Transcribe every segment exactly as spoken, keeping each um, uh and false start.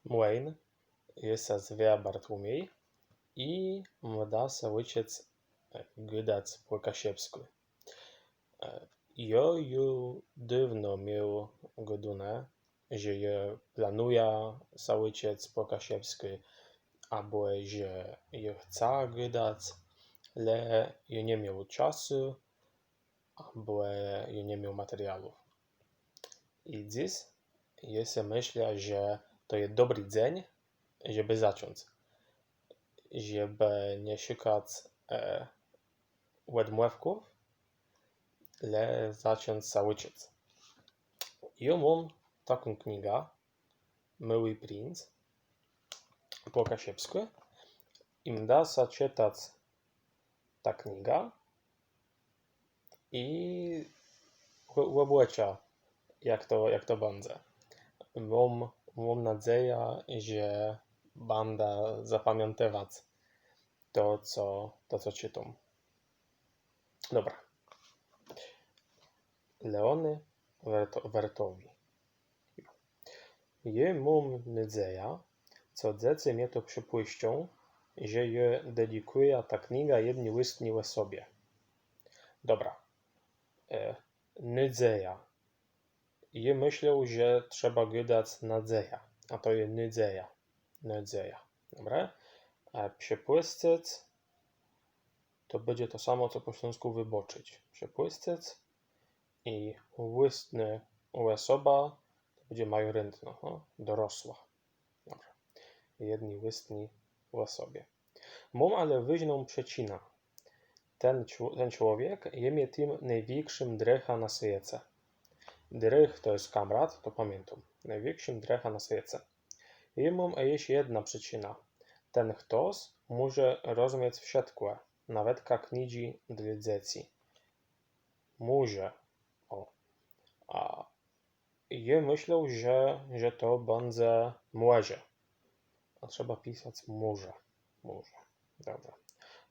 Młyn, jŏ sã zwiã Bartłomiej i mdã sã uczyc, e, gŏdac po kaszubsku. E, jŏ ju dŏwno mioł gŏdōne, że jŏ planujã sã uczyc po kaszubsku, abo że jŏ chcã gŏdac, le jŏ niy mioł czasu, abo jŏ niy mioł materiału. I dzys jŏ se myślã, że to je dobry dziyń, żeby zaczōnc. Żeby niy szukac, e, ôdmōwkōw, le zaczōnc sã uczyc. Jŏ mōm takõ knigã, Mōłi Princ, po kaszubsku. I mdã sã czytac ta kniga i ôb-, ôbŏczã, jak to, jak to bōndzie. Mōm, mōm nadzejã, że bydã zapamiyntywac to, co, to, co czytōm. Dobra. Leōny Werto-, Wertowi. Jŏ mōm nadzejã, co dzecy mie to przipущczōm, że jŏ dedikujã ta kniga jedni ôstni ôsobie. Dobra. E, nadzejã. Jŏ myślã, że trzeba gŏdac nadzejã, a to je nadzejã. Nadzejã. Dobra? A przipущczec to bydzie to samo, co po ślōnsku wybŏczyć. Przipущczec i ôstnŏ ôsoba to bydzie majoryntnŏ, no, dorosła. Dobra. Jedni ôstni ôsobie. Mōm ale wŏżnōm przyczynã. Tyn czł-, tyn człowiek je mie tym nojwiykszym drechã na świece. Drech to je kamrat, to pamiyntōm. Nojwiykszym drechã na świece. I mōm jesz jedna prziczyna. Tyn chtos może rozmiec wszyjsko, nawetka knidżi dlŏ dzecy. Może. O. A jŏ myślã, że, że to bydzie może. A trzeba pisac może. Może. Dobrze.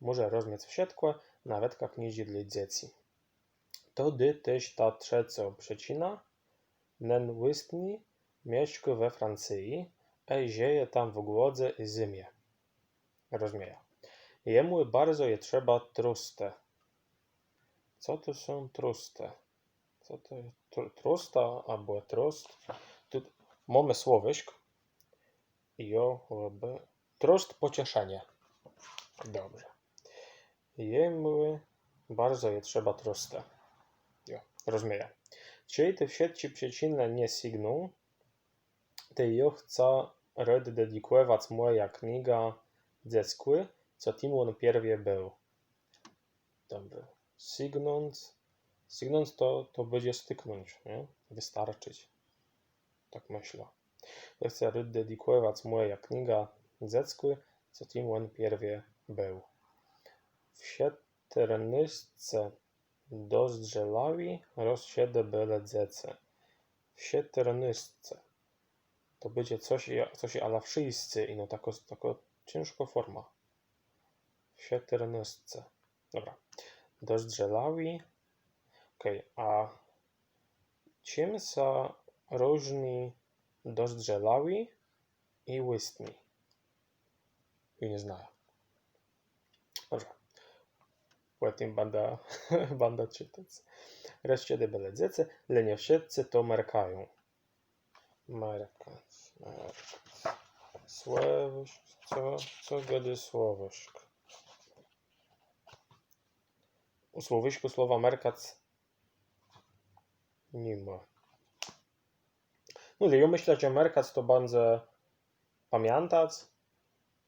Może rozmiec wszyjsko, nawetka knidżi dlŏ dzecy. To je tyż ta trzeco prziczyna. Nen ôstni mieszkŏ we Francyji, a żije tam w gŏdze i zymie. Rozmieja. Jymu bardzo je trzeba trosty. Co to sōm trosty? Co to je tr-, trosta abo trost? Tu mōmy słowiyszk. Jo, ôb-, trost, pocieszenie. Dobrze. Jymu bardzo je trzeba trosty. Jo, rozmieja. Czyli te wszyjske prziczyny niy sygnōm, tej jŏ chcã rŏd dedikŏwać moja kniga dzecku, co tim ôn piyrwie bōł. Tam bōł. Sygnōnc. Sygnōnc to, to bydzie styknōńć, niy? Wystarczyć. Tak myślã. Jŏ chcã rŏd dedikŏwać moja kniga dzecku, co tim ôn piyrwie bōł. W sztyrnŏstce dozdrzelawi, rozsiedli byle dzecy. W sztyrnŏstce. To bydzie coś, coś ala wszyjsce, ino takŏ, takŏ ciynżkŏ forma. W sztyrnŏstce. Dobra. Dozdrzelawi. Okej, a czym sã rōżni dozdrzelawi i ôstni? I niy znajã. Dobrze. Pōtym bydã, bydã czytac. Rozsiedli byle dzecy, le niy wszyjsce to merkajōm. Merkac, merkac. Słowiyszk, co, co gŏdŏ słowiyszk? U słowiyszku słowa merkac niy ma. No, jŏ myślã, że merkac to bydzie pamiyntać,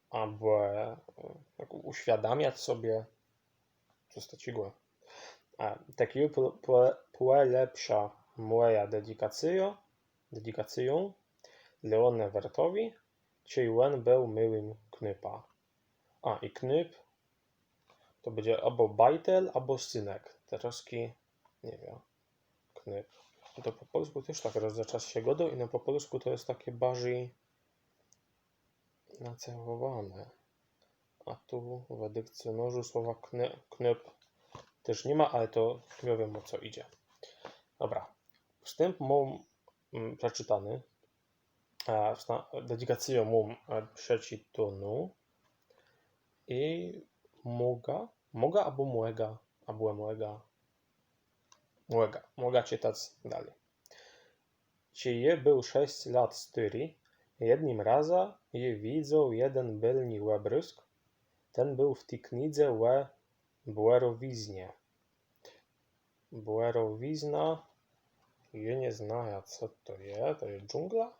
abo, e, jak uświadamiać sobie, coś takigo. A, tak jŏ pō-, pō-, pōlepszã moja dedikacyjŏ, dedikacyjōm Leōnie Wertowi, czej ôn bōł mōłim knōpã. A, i knōp to bydzie abo bajtel, abo synek. Terŏzki, niy wiym. Knōp. No to po polsku tyż tak roz-, czas sie gŏdŏ, ino po polsku to je take bardzij nacechowane. A tu w dykcjōnŏrzu słowa knō-, knōp tyż niy ma, ale to jŏ wiym, ô co idzie. Dobra. Wstymp mōm, mm, przeczytany. e, wsta- dedykacyjõ mōm, e, przeczytōnõ i moga, moga abo mojga, abo mojga, mojga, moga czytac dalij. Czy jŏ bōł sześć lat stōry, jednym raza jŏ widzioł jedyn bylny ôbrōzk, tyn bōł w tyj knidze ô błerowiznie. Błerowizna, jŏ niy znajã, co to je, to je dżungla?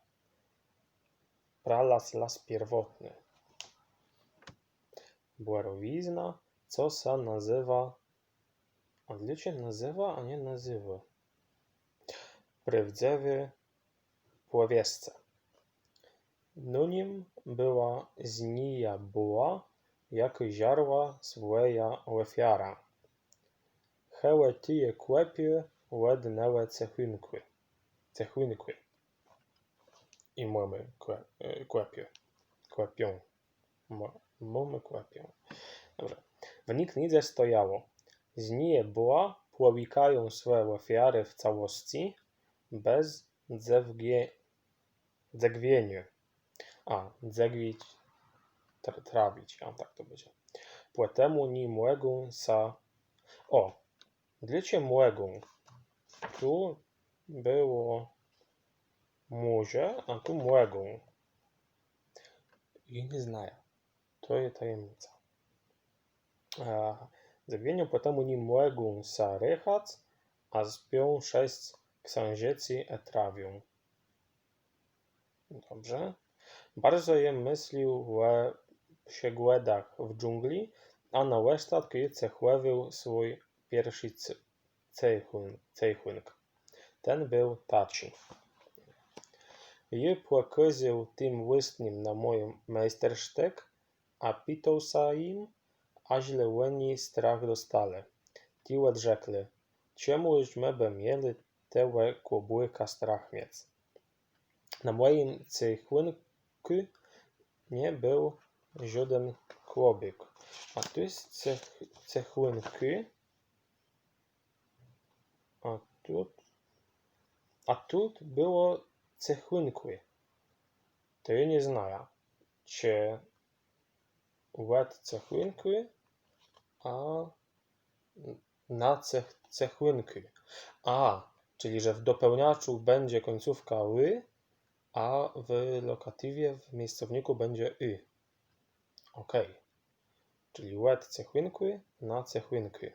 Pralas, las piyrwotny. Błerowizna, co sã nazywa, a dlŏ sã nazywa, a niy nazywa? Prŏwdzywij pōwiysce. Nō nim była znijŏ buła, jakŏ żarła swojã ôfiarã. Hewò tije kłepie ôd nowŏ cechōnkù. Cechōnkù. I mōmy kłe- e, kłepie. Kłepiōm. Mō- mōmy kłepiōm. Dobrze. W nij knidze stojało: Znijŏ buła płowikajōm swojã ôfiarã w całosci, bez dzewgie- dzegwieniŏ. A, dzegwić, tra- trawić, a tak to bydzie. Płatymō ni mōgōm sã, ô, dlŏ mōgōm? Tu było może, a tu mōgōm. I niy znajã. To je tajymnica. A, dzegwieniŏ, płatymō ni mōgōm sã rychac, a spiōm sześć ksōnżyci e trawiōm. Dobrze. Bardzo jem myślił ô przygŏdach w dżungli, a na ôstatk jem cechowył swōj piyrszy ce- cejchōn- cejchōnk. Tyn bōł taczi. Jŏ pokŏzył tym ôstnym na mōj mejstersztyk, a pitoł sã im, aż le ôni strach dostali. Ti ôdrzekli: Czymōż my by mieli tego kłobłyka strach miec? Na mojim cejchōnkù niy bōł żŏdyn kłobłyk. A tu je cech- cejchōnkù. A tu, a tu było cejchōnkù. To jŏ niy znajã. Czy ôd cejchōnkù, a na cech- cejchōnkù. A, czyli że w dopełniaczu bydzie kōńcōwka ù, a w lokatywie, w miyjscownikù bydzie ù. Okej. Czyli ôd cejchōnkù na cejchōnkù.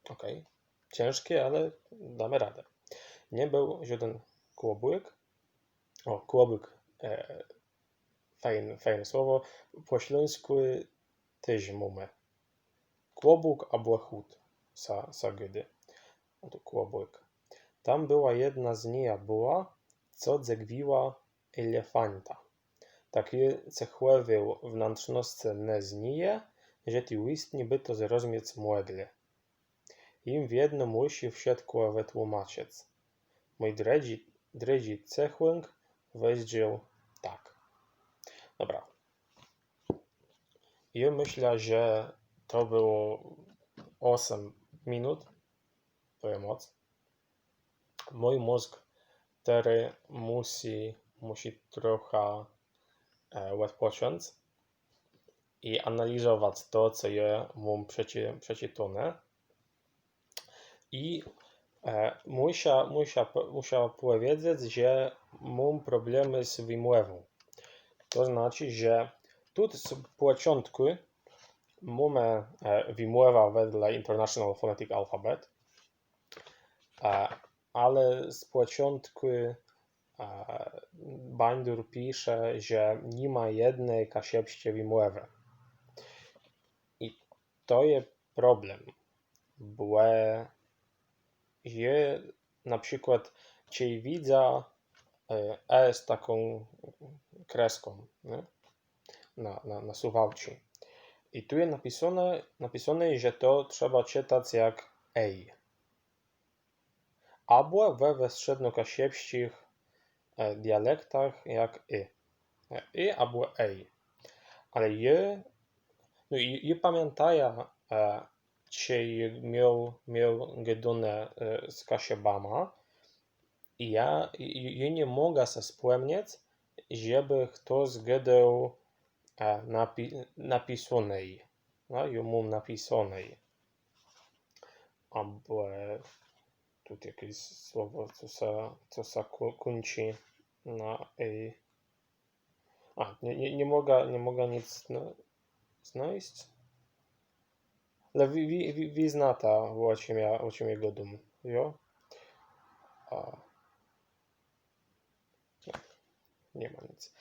Okej. Ciynżkie, ale dōmy radã. Niy bōł żŏdyn kłobłyk. Ô, kłobłyk. E, fajne, fajne słowo. Po ślōnskù tyż mōmy. Kłobuk abo chōd sã, sã gŏdŏ. Ôto kłobłyk. Tam była jedna znijŏ buła, co dzegwiła elefanta. Tak jŏ cechowył wnōntrzności ny znijŏ, że ti ôstni by to zrozmiec mōgli. Im wiedno musi wszysko wytłumaczec. Mōj drydżi, drydżi cejchōnk wyzdrzōł tak. Dobra. Jŏ myślã, że to było ôsym minut. To je moc. Mōj mōzg terŏz musi, musi trocha, e, ôdpoczōnc i analizować to, co jŏ mōm przeczy- przeczytōne. I, e, muszã, muszã, po- muszã powiedzieć, że mōm problemy z wymowōm. To znaczy, że tu z poczōntku mōmy, e, wymowã wedle International Phonetic Alphabet, e, ale z poczōntku, e, Bańdur pisze, że niy ma jednej kaszubsczyj wymowy. I to je problem, bo jŏ na przikłŏd, czej widzã, e, e z takōm kreskōm, niy? Na, na, na suwałce. I tu je napisōne, napisōne, że to trzeba czytac jak ej. Abo we wstrzednokaszubsczich, e, dialektach jak y. E, y abo ej. Ale jŏ, no i, i pamiyntōm, e, czej mioł, mioł gŏdōne, e, z Kaszubama. I jŏ, i, i, i niy mogã se spōmnieć, żeby chtos gŏdoł e, napi- napisōnyj. No, jŏ mōm napisōnyj. Abo e, tu jakeś słowo, co sã, co sã ku- kōńczy na ej. A, niy, niy, niy mogã, niy mogã nic zna- znojś. Ale wy, wy, wy, wy znŏta, ô czym jŏ, ô czym jŏ gŏdōm, jo? A. Niy ma nic.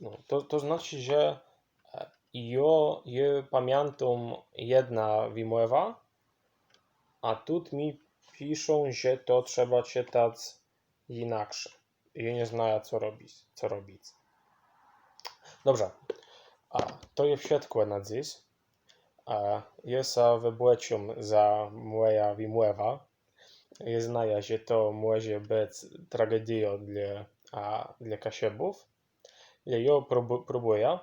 No, to, to znaczy, że e, jŏ, jŏ pamiyntōm jedna wymōwa, a tu mi piszōm, że to trzeba czytac jinaksze. Jŏ niy znajã, co robic, co robic. Dobrze. A, to je wszyjsko na dzys. A, jŏ sã wybŏczōm za mojã wymōwã. Jŏ znajã, że to może być tragedyjŏ dlŏ, a, dlŏ Kaszybōw. Ale jŏ prōbu- prōbujã.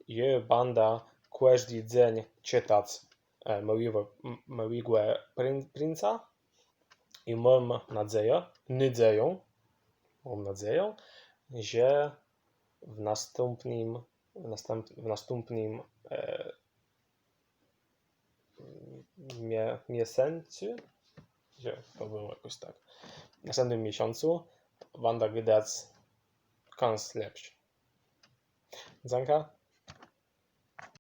Jŏ bydã kŏżdy dziyń czytac e, małego, m- małego pryn- prynca. I mōm nadzejã, nadzejã, mōm nadzejã, że w nastōmpnym, w nastōmp- w nastōmpnym e, mie- miesiyncu, że to było jakoś tak, w nastōmpnym miesiōncu bydã gŏdac kōns lepszy. Dzynka.